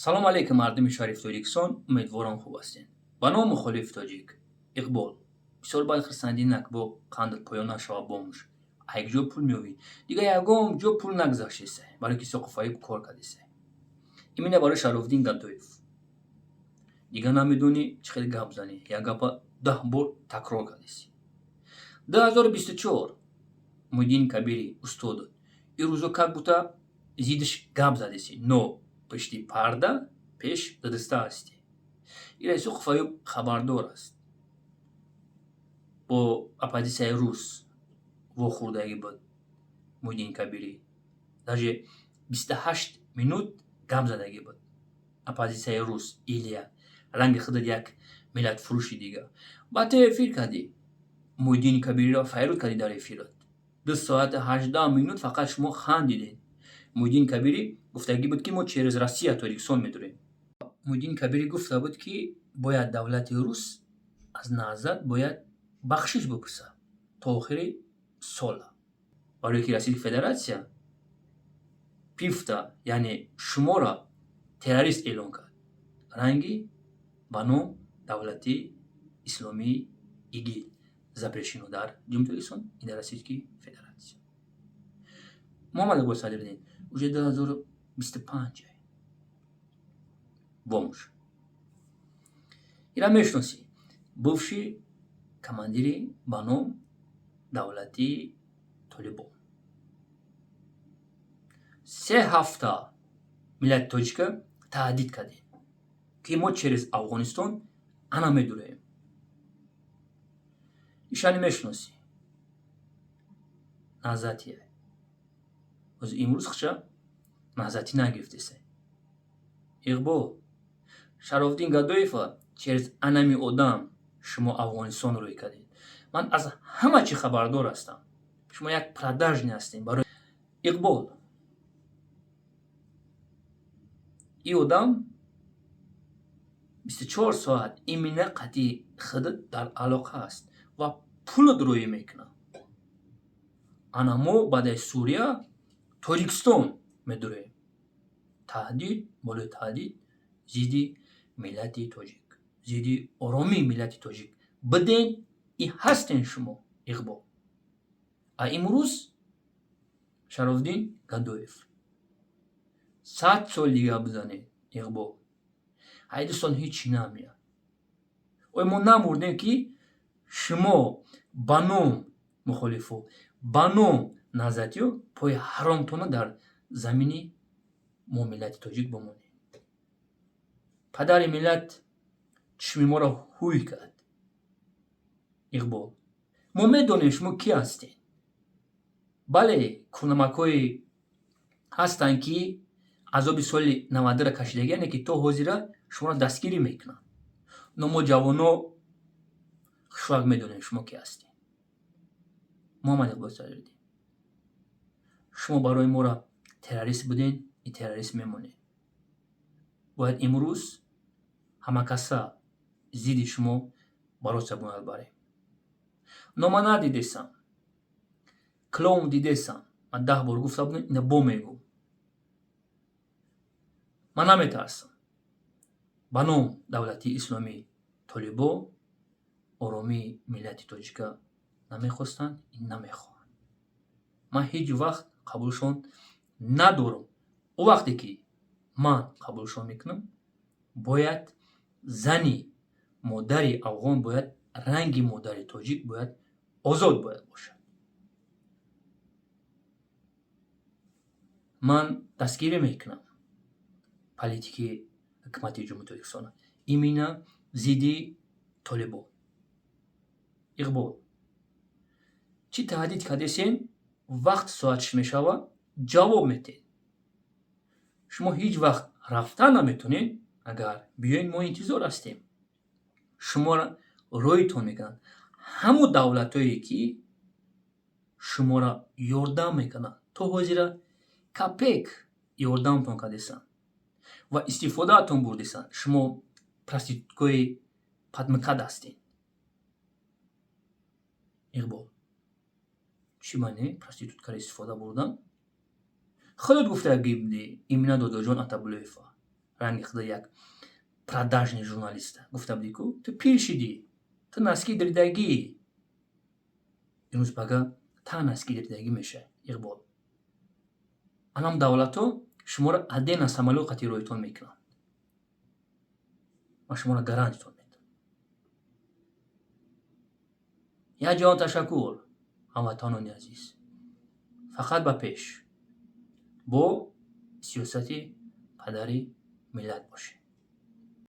Салом алейкум, мардуми шариф Тоҷикистон, умедворам, хуб ҳастед. Ба ном мухолифи тоҷик Иқбол, бисёр бад хирсандӣ нак, бо қандат поён нашава. Бомуш а як ҷо пул меёвӣ, дигар ягон ҷо пул нагузаштеса, барои ки Соқуфаиб кор кардеса. Имина барои Шарофиддин Гадоев. Дигар намедонӣ чӣ хел гап занӣ, як гапа 10 бор такрор кардеси. 2024 Муҳиддин Кабири устодот ирӯзо как будто зиддиш гап задеси, но пишти парда пеш дадаста ҳастӣ. Ира Исоқов Аюб хабардор аст, бо оппозитсияи рус вохӯрдагӣ буд. Муҳиддин Кабирӣ даже 28 минут гап задагӣ буд. Оппозитсияи рус Илия ранги худат як миллатфурӯши дига. Баъд ту эфир кардӣ, Муҳиддини Кабириро файруд кардӣ. Дар эфират 2 соату 18 минут фақат шумо хандидед. Муҳиддин Кабирӣ гуфтагӣ буд, ки мо через Россия Тоҷикистон медурем. Муҳиддин Кабирӣ гуфта буд, ки бояд давлати рус аз Наҳзат бояд бахшиш бипурсад то охири сола, барое ки Российская Федератсия пифта, яъне шуморо террорист эълон кард, ранги ба ном давлати исломии ИГИЛ запрещено дар Ҷумҳурии Тоҷикистон и дар Российской Федератсия. Муҳаммад Иқбол Садриддин, уже 2025 бомуш. Ира мешиносӣ, бывший командири ба ном давлатии Толибон. 3 ҳафта миллати тоҷика таҳдид кардем, ки мо через Афғонистон ана медураем. Ишани мешиносӣ, наҳзатия. Боз имрӯз хича наҳзатӣ нагирифтеса. Иқбол, Шарофиддин Гадоева через анами одам шумо Афғонистон рӯй кардед. Ман аз ҳама чӣ хабардор ҳастам, шумо як продажный ҳастем. Барои Иқбол ин одам 24 соат имина қатъи худат дар алоқа аст ва пулат рӯй мекунад. Ана мо баъдаи Сурия Тоҷикистон медуроем. Таҳдид болои таҳдид зидди миллати тоҷик, зидди оромии миллати тоҷик биден и ҳастен шумо, Иқбол. А имрӯз Шарофиддин Гадоев 100 сол дига бизанед, Иқбол, ай дӯстон ҳеҷ чӣ намеяд. Ой, мо намурдем, ки шумо ба ном мухолифо, ба ном наҳзатиё пои ҳаромтона дар замини мо миллати тоҷик бимонед. Падари миллат чишми моро ҳуй кард. Иқбол, мо медонем, шумо кӣ ҳастед. Бале, кӯнамакҳое ҳастанд, ки азоби соли навадура кашидагӣ, яъне ки то ҳозира шуморо дастгирӣ мекунанд, но мо ҷавоно хушвақт медонем, шумо кӣ ҳастед. Муҳаммад Иқбол Садриддин, шумо барои моро террорист буден и террорист мемонед. Бояд имрӯз ҳамакаса зидди шумо бароса бояд барем, но ман надидесам, клоун дидесам. Ман 10 бор гуфта будам, ина бо мегӯм: ман наметарсам. Ба ном давлати исломии Толибо оромии миллати тоҷика намехостанд и намехоҳанд. Ман ҳеҷ вақт қабулшон надорам. О вақте ки ман қабулшон мекунам, бояд зани модари афғон бояд ранги модари тоҷик бояд озод бояд бошад. Ман дастгирӣ мекунам политики ҳукумати Ҷумҳурии Тоҷикистона имина зидди Толибон. Иқбол, чӣ таҳдид кардесен, вақт соатш мешава, ҷавоб метед. Шумо ҳеҷ вақт рафта наметонед. Агар биёед, мо интизор ҳастем. Шуморо рӯйтон мекунанд ҳамун давлатҳое, ки шуморо ёрдам мекунанд. То ҳозира капек ёрдамтон кардесанд ва истифодаатон бурдесанд. Шумо проституткаи падмикад ҳастед. Иқбол, чӣ маъне проституткаро истифода бурдан? Худат гуфта гибди, имина Додоҷон Атабулоева. Ранги худа як продажный журналиста гуфта будӣ ку, ту пир шидӣ, ту носки диридагӣ. Имрӯз пага та носки диридагӣ мешавад, Иқбол. Анам давлатҳо шуморо отдельно самолёт қати роҳитон мекунанд. Ман шуморо гарантитон медиҳам. Як ҷаҳон ташаккур, ҳамватанони азиз. Фақат ба пеш бо сиёсати падари миллат бошед.